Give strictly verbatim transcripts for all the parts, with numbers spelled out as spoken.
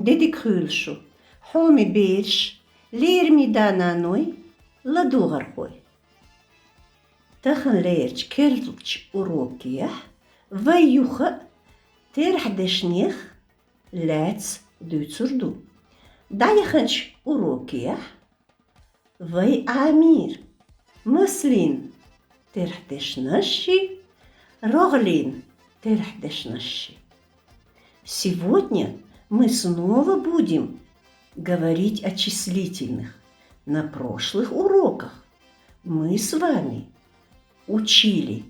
Дедик хуьлда шу, хьоме бераш, лераме да-наной, ладогӀархой. Тахан лерача керттача урокехь вай юха а терахьдешнех лаьцна дуьйцур ду. ДӀаяханча урокехь вай Ӏамийра маслин терахьдешнаши, рогӀлин терахьдешнаши. Сегодня мы снова будем говорить о числительных. На прошлых уроках мы с вами учили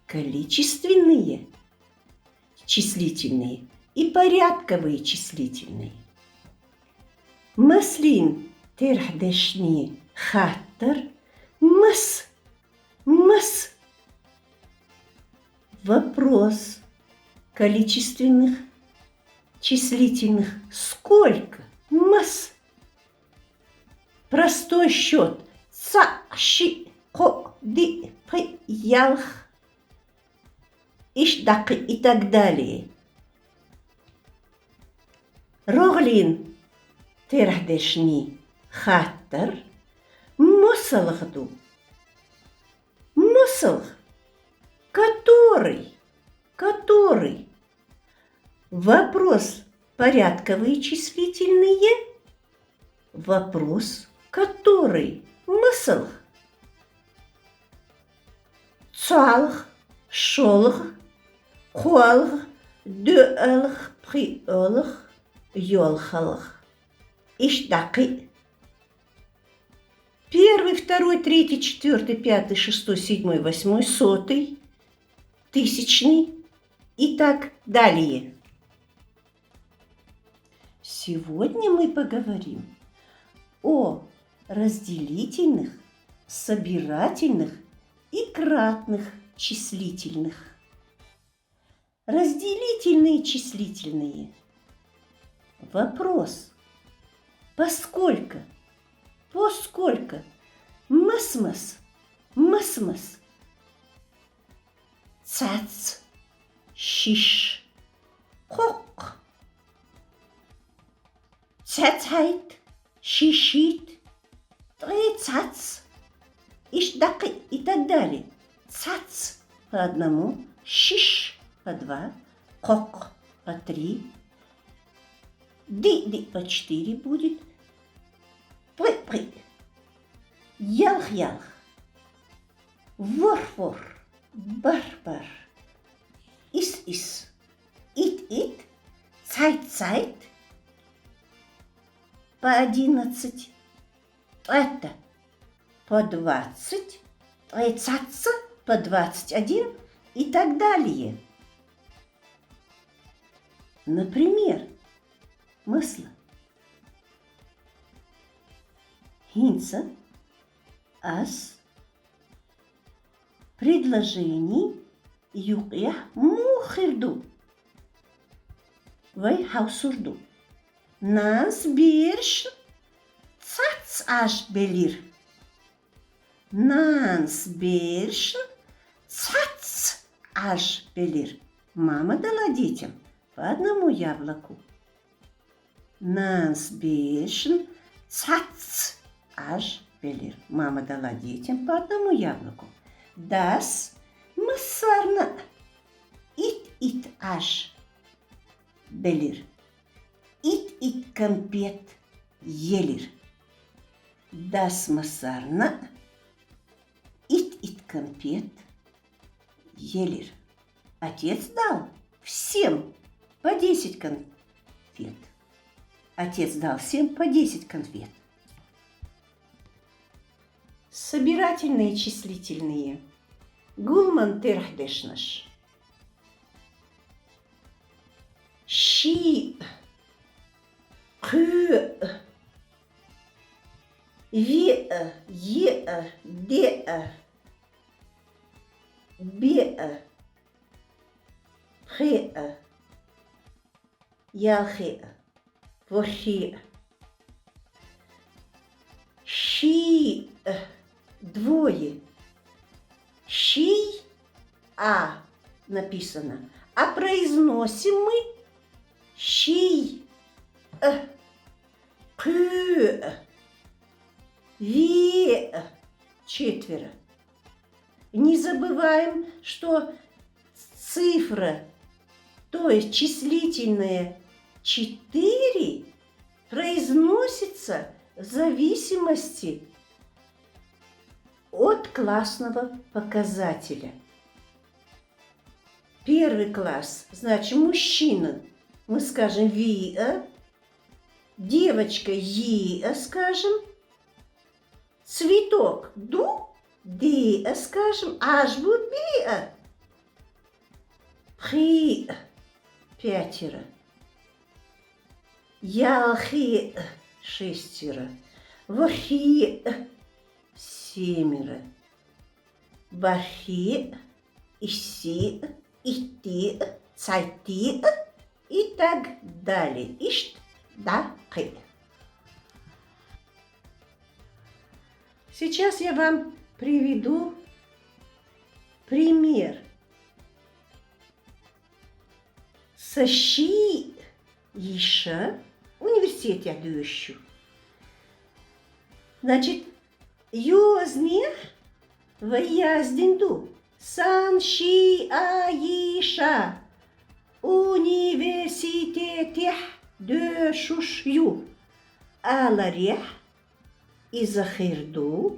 количественные числительные и порядковые числительные. Маслин терахьдешнийн хаттар: мас, мас. Вопрос количественных числительных: сколько? Мас. Простой счёт: цаӀ, шиъ, кхоъ, диъ, пхиъ, ялх, иштта дӀакхин и так далее. РогӀлин терахьдешнийн хаттар: масалгӀа ду? МасалгӀа. Который? Который? Вопрос: порядковые числительные. Вопрос: который? МасалгӀа. ЦоалгӀа, шолгӀа, кхоалгӀа, доалгӀа, пхиалгӀа, йолхалгӀа. Иштта дӀакхин. Первый, второй, третий, четвёртый, пятый, шестой, седьмой, восьмой, сотый, тысячный и так далее. Сегодня мы поговорим о разделительных, собирательных и кратных числительных. Разделительные числительные. Вопрос. Поскольку? Поскольку? Мас-мас. Мас-мас. Цац. Шиш. Кхокъ. Цецхьайт. Шишийт. Ткъе цац. Иштта дӀакхин и так далее. Цац по одному, шиш по два, кхокъ по три, диъ-диъ по четыре будет, пхиъ-пхиъ, ялх-ялх, ворхӀ-ворхӀ, бархӀ-бархӀ, ис-ис, ит-ит, цайт-цайт, по одиннадцать, ткъаьтта по двадцать, ткъе цацца по двадцать один и так далее. Например, масала, хӀинца ас предложени юкъехь муха хир ду? Вай хьовсур ду. Нанас берашна цац Ӏаш белира. Нанас берашна цац Ӏаш белира. Мама дала детям по одному яблоку. Нанас берашна цац Ӏаш белира. Мама дала детям по одному яблоку. Дас массарна а ит-ит Ӏаш белира. Ит-ит конфет елира. Дас массарна а ит-ит конфет елира. Отец дал всем по десять конфет. Отец дал всем по десять конфет. Собирательные числительные. Гулман терахьдешнаш. Шиъ, кхоъ, виъ, йиъ, диъ, биъ, пхиъ, ялхиъ, ворхӀиъ, шиъ, двое. Шиъ, а написано. А произносим мы шиъ. Къуьуь. Виъ. Четверо. Не забываем, что цифра, то есть числительное четыре, произносится в зависимости от классного показателя. Первый класс, значит, мужчина, мы скажем виъ, девочка йиъ, скажем, цветок ду, диъ, скажем, аш бу биъ. Пхиъ, пятеро. Ялхиъ, шестеро. Вохиъ, семеро. Бархиъ, исиъ, итиъ, цайтиъ и так далее. Ишт дакъиъ. Сейчас я вам приведу пример. Са шиъ йиша университетехь дуьйш ю. Значит, йоазонехь вай яздина ду: сан шиъ йиша университетехь дуьйш ю. Аларехь, иза хир ду: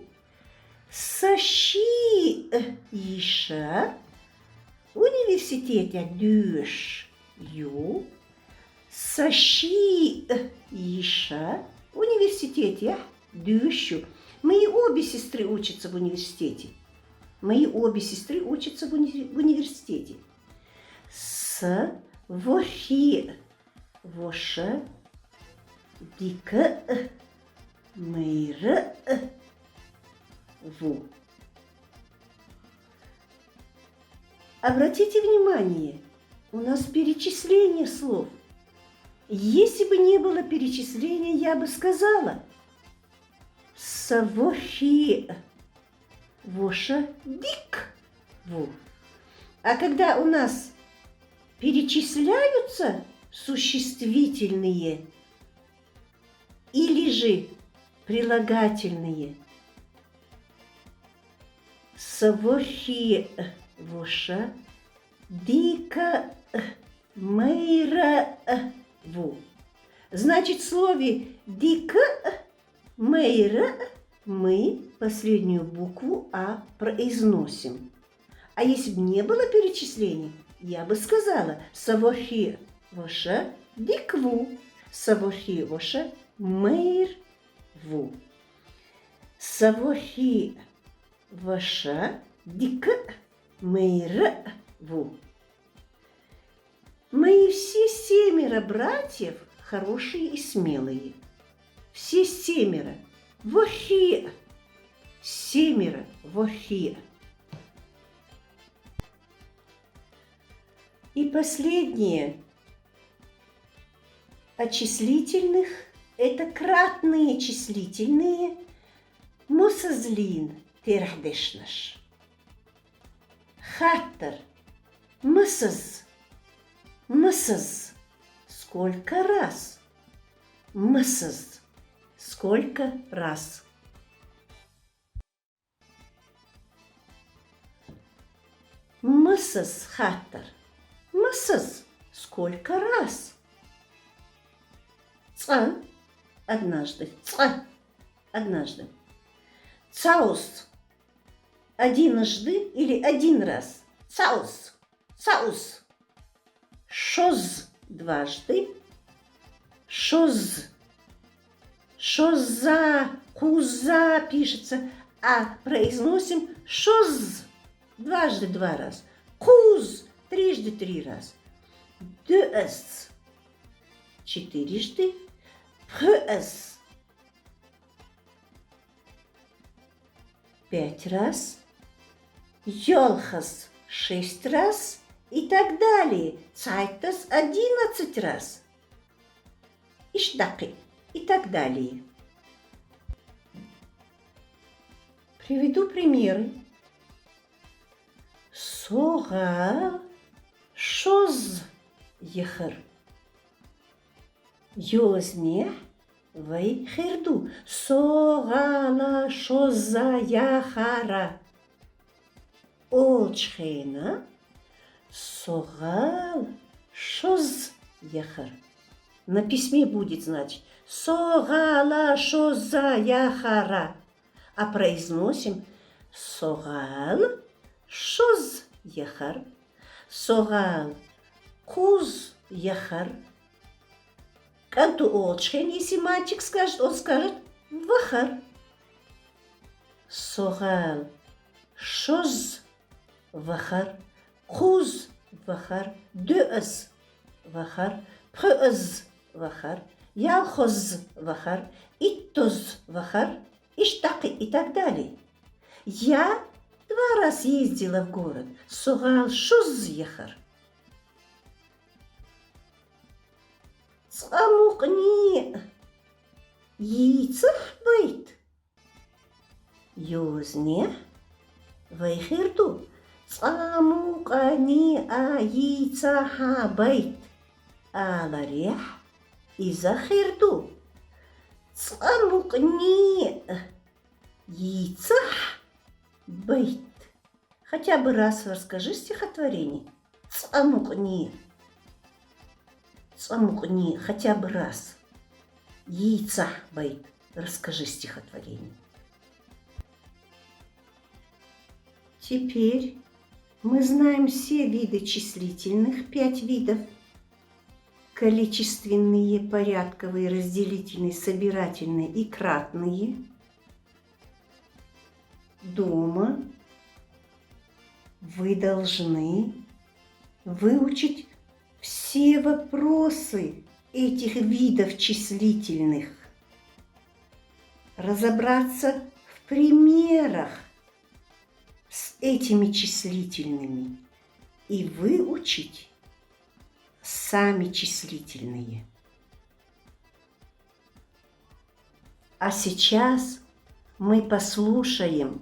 са шиъ йиша университетехь дуьйш ю. Са шиъ йиша университетехь дуьйш ю. Мои обе сестры учатся в университете. Мои обе сестры учатся в уни-, в университете. Са ворхиъ воша дика майра ву. Обратите внимание, у нас перечисление слов. Если бы не было перечисления, я бы сказала: са ворхиъ воша дика ву. А когда у нас перечисляются существительные или же прилагательные: са ворхиъ воша дика майра ву. Значит, в слове дика майра мы последнюю букву «а» произносим. А если бы не было перечислений, я бы сказала: са ворхиъ воша дика ву, са ворхиъ воша майра ву. Са ворхиъ воша дика майра ву. Мои все семеро братьев хорошие и смелые. Все семеро. Ворхиъ. Семеро. Ворхиъ. И последнее от числительных — это кратные числительные. Масазлин терхьдешнаш. Хаттар. Масаз. Масаз. Сколько раз? Масаз. Сколько раз? Масаз хаттар. Масаз. Сколько раз? Цкъа. Однажды. Цкъа. Однажды. Цаус. Одиножды или один раз. Цаус. Цаус. Шоз. Дважды. Шоз. Шозза, кхузза пишется, а произносим шоз. Дважды, два раз. Кхуз. Трижды, три раз. Дӧаз. Четырежды. Пхуьаз. Пять раз. Ялхаз. Шесть раз. И так далее. Цайтаз. Одиннадцать раз. Ишт дакъиъ. И так далее. Приведу примеры. Сога шоз яхар. Ёзни вай хир ду: согъала, шозза, яхара. Олчхена согъал, шоз, яхар. На письме будет, значит, согъала, шозза, яхара. А произносим: согъал, шоз, яхар. Согъал, къуз, яхар. КӀантӀу олчхен, если мальчик скажет, он скажет: вахар. Согъал, шоз, вахар, къуз, вахар, дуьаз, вахар, пхуьаз, вахар, ялхоз, вахар, иттоз, вахар, иштакъи и так далее. Я два раз ездила в город, согъал, шоз, яхар. ЦӀамукъни йийцахь байт. Ёзни вай хир ду: цӀамукъани а йийцахьа байт. Аларехь, иза хир ду: цӀамукъни йийцахь байт. Хотя бы раз расскажи стихотворение. ЦӀамукъни. ЦӀамукъни, хотя бы раз. Йийцахь байт. Расскажи стихотворение. Теперь мы знаем все виды числительных, пять видов. Количественные, порядковые, разделительные, собирательные и кратные. Дома вы должны выучить все вопросы этих видов числительных, разобраться в примерах с этими числительными и выучить сами числительные. А сейчас мы послушаем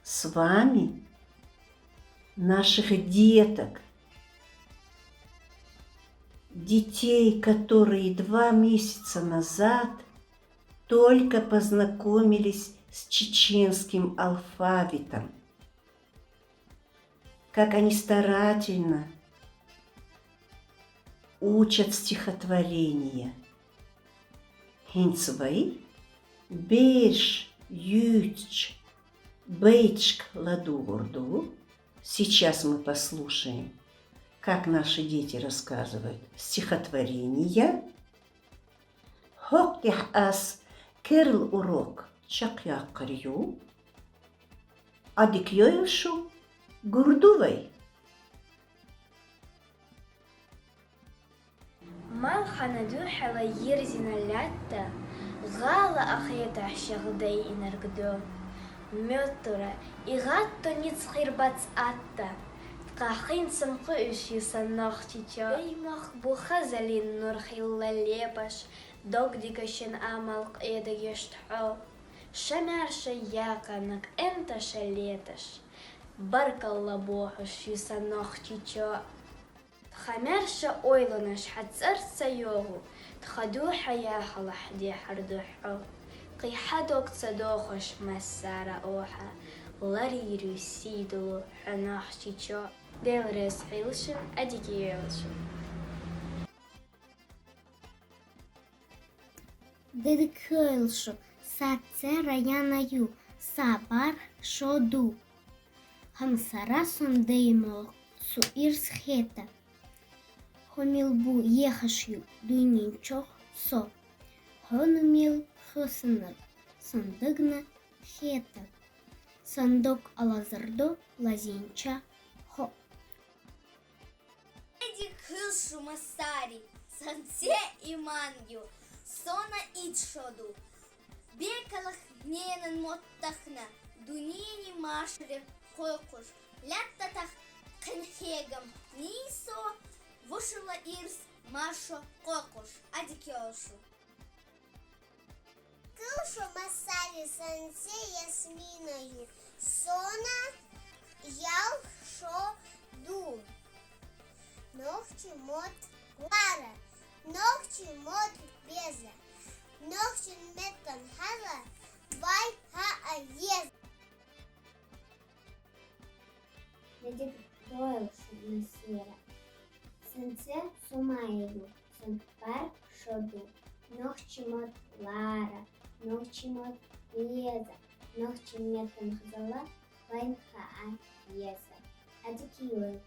с вами наших деток, детей, которые два месяца назад только познакомились с чеченским алфавитом. Как они старательно учат стихотворение. ХӀинца вай берш, юьцуш, байташка ладугӀур ду. Сейчас мы послушаем, как наши дети рассказывают стихотворения. ХӀокху тӀехь ас керла урок чекхъяккхар ю. Ӏадика йойла шу, гур ду вай. Малхана дуьхьал йирзина лаьтта, гӀала а хетахь шех дайинарг до. Моьттура, и гӀатто ницкъ хир бац атта, тхан хӀинца-м кхуьуш ю сан Нохчийчоь. Даймохк бу хазаллин нур хилла лепаш, дог дика шен амал къедагӀеш тхьо. Ша маьрша яханаг, кӀенташа леташ, баркалла бохуш ю сан Нохчийчоь. Тхан маьрша ойланаш хьан цӀарца йогӀу, тхан духьа яхалахь дехьар ду хьо. Кхин хьан дог ца дохуш массара а хьан, ларйийр ю сий долу хьо Нохчийчоь. Дела реза хуьлда шуна, Ӏадика йойла шу. Дерриг хуьлуш, сан цӀе Раяна ю, сан бархӀ шо ду. ХӀамсара сан даймохк, цу ирс хета. Хьо мила бу ехаш ю дуьнен чохь со. Хьуна мила хьо санна, сан дагна хета. Сан дог а лазар до лазийнача хьо. Ӏадика хуьлда шу, массарий, сан цӀе Иман ю, сона итт шо ду. Бекалах ненан мотт тахана, дуьненан машаре кхойкхуш, лаьттах кхинхьегам нийсо, вошалла ирс маршо кхойкхуш. Ӏадика йойла шу. Кхуьлуш, массарий, сан цӀе Ясмина ю, сона ялх шо ду. Нохчийн мотт лара, Нохчийн модон безэ, нохчийн мэтын хаза, вайн хаа езэ. Мэдэгдэл шүдэн сэрэ, сэнсэ сумайл, сэнтбар шүдэн, нохчийн модон лара, нохчийн модон безэ, нохчийн мэтын хаза, вайн хаа езэ. Адики юэл.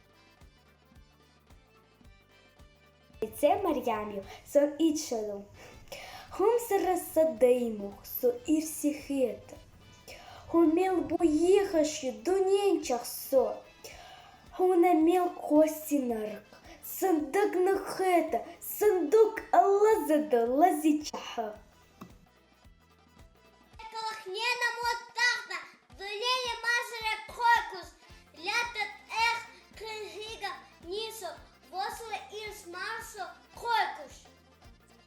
Эцэ Марьям ю, сон ичэлу. Хүмсэрэ садаймух со ирсэхэт. Хүмэл буяхаш дунен чахсо. Хүнэмэл косинарк. Сэндэг нөхөт, сэндэг алазада лазичаха. Экалахнена моттахта, вылели мазыре койкус, лятат эх кыргыга нисо, вослы ирс марсо койкус.